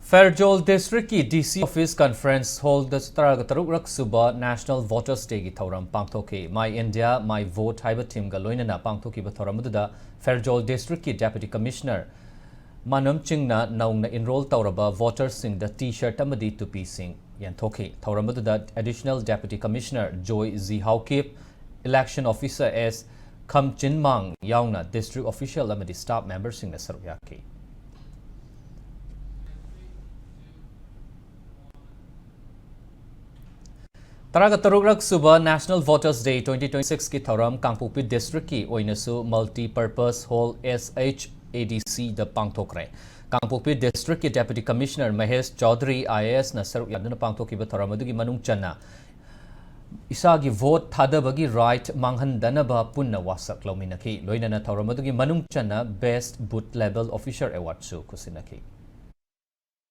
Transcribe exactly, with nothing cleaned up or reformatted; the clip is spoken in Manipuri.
ꯐꯦꯔꯖꯣꯜ ꯗꯤꯁꯇ꯭ꯔꯤꯛꯀꯤ ꯗꯤ ꯁꯤ ꯑꯣꯐꯤꯁ ꯀꯟꯐꯔꯦꯟꯁ ꯍꯣꯜꯗ ꯇꯔꯥꯒ ꯇꯔꯨꯛ ꯁꯨꯕ ꯅꯦꯁꯅꯦꯜ ꯚꯣꯇꯔꯁ ꯗꯦꯒꯤ ꯊꯧꯔꯝ ꯄꯥꯡꯊꯣꯛꯈꯤ꯫ My India, My Vote ꯍꯥꯏꯕ ꯊꯤꯝꯒ ꯂꯣꯏꯅꯅ ꯄꯥꯡꯊꯣꯛꯈꯤꯕ ꯊꯧꯔꯝ ꯑꯗꯨꯗ ꯐꯦꯔꯖꯣꯜ ꯗꯤꯁꯇ꯭ꯔꯤꯛꯀꯤ ꯗꯦꯄꯨꯇꯤ ꯀꯃꯤꯁꯅꯔ ꯃꯥꯅꯝ ꯆꯤꯡꯅ ꯅꯧꯅ ꯏꯟꯔꯣꯜ ꯇꯧꯔꯕ ꯚꯣꯇꯔꯁꯤꯡꯗ ꯇꯤ ꯁꯔꯠ ꯑꯃꯗꯤ ꯇꯨꯄꯤꯁꯤꯡ ꯌꯦꯟꯊꯣꯛꯈꯤ꯫ ꯊꯧꯔꯝ ꯑꯗꯨꯗ ꯑꯦꯗꯤꯁꯅꯦꯜ ꯗꯦꯄꯨꯇꯤ ꯀꯃꯤꯁꯅꯔ ꯖꯣꯏ ꯖꯤ ꯍꯥꯎꯀꯤꯞ, ꯏꯂꯦꯛꯁꯟ ꯑꯣꯐꯤꯁꯔ ꯑꯦꯁ ꯈꯝꯆꯤꯟꯃꯥꯡ ꯌꯥꯎꯅ ꯗꯤꯁꯇ꯭ꯔꯤꯛ ꯑꯣꯐꯤꯁꯤꯌꯦꯜ ꯑꯃꯗꯤ ꯁ꯭ꯇꯥꯐ ꯃꯦꯝꯕꯔꯁꯤꯡꯅ ꯁꯔꯨꯛ ꯌꯥꯈꯤ꯫ ꯇꯔꯥꯒ ꯇꯔꯨꯛ ꯁꯨꯕ ꯅꯦꯁꯅꯦꯜ ꯚꯣꯇꯔꯁ ꯗꯦ ꯇ꯭ꯋꯦꯟꯇꯤ ꯇ꯭ꯋꯦꯟꯇꯤ ꯁꯤꯛꯁꯀꯤ ꯊꯧꯔꯝ ꯀꯥꯡꯄꯣꯛꯄꯤ ꯗꯤꯁꯇ꯭ꯔꯤꯛꯀꯤ ꯑꯣꯏꯅꯁꯨ ꯃꯜꯇꯤ ꯄꯔꯄꯁ ꯍꯣꯜ ꯑꯦꯁ ꯑꯩꯆ ꯑꯦ ꯗꯤ ꯁꯤꯗ ꯄꯥꯡꯊꯣꯛꯈ꯭ꯔꯦ꯫ ꯀꯥꯡꯄꯣꯛꯄꯤ ꯗꯤꯁꯇ꯭ꯔꯤꯛꯀꯤ ꯗꯦꯄꯨꯇꯤ commissioner Mahesh Chaudhry I A ꯑꯦꯁꯅ ꯁꯔꯨꯛ ꯌꯥꯗꯨꯅ ꯄꯥꯡꯊꯣꯛꯈꯤꯕ ꯊꯧꯔꯝ ꯑꯗꯨꯒꯤ ꯃꯅꯨꯡ ꯆꯟꯅ ꯏꯁꯥꯒꯤ ꯚꯣꯠ ꯊꯥꯗꯕꯒꯤ ꯔꯥꯏꯠ ꯃꯥꯡꯍꯟꯗꯅꯕ ꯄꯨꯟꯅ ꯋꯥꯁꯛ ꯂꯧꯃꯤꯟꯅꯈꯤ꯫ ꯂꯣꯏꯅꯅ ꯊꯧꯔꯝ ꯑꯗꯨꯒꯤ ꯃꯅꯨꯡ ꯆꯟꯅ ꯕꯦꯁꯠ ꯕꯨꯊ ꯂꯦꯚꯦꯜ ꯑꯣꯐꯤꯁꯔ ꯑꯦꯋꯥꯔꯗꯁꯨ ꯈꯨꯠꯁꯤꯟꯅꯈꯤ꯫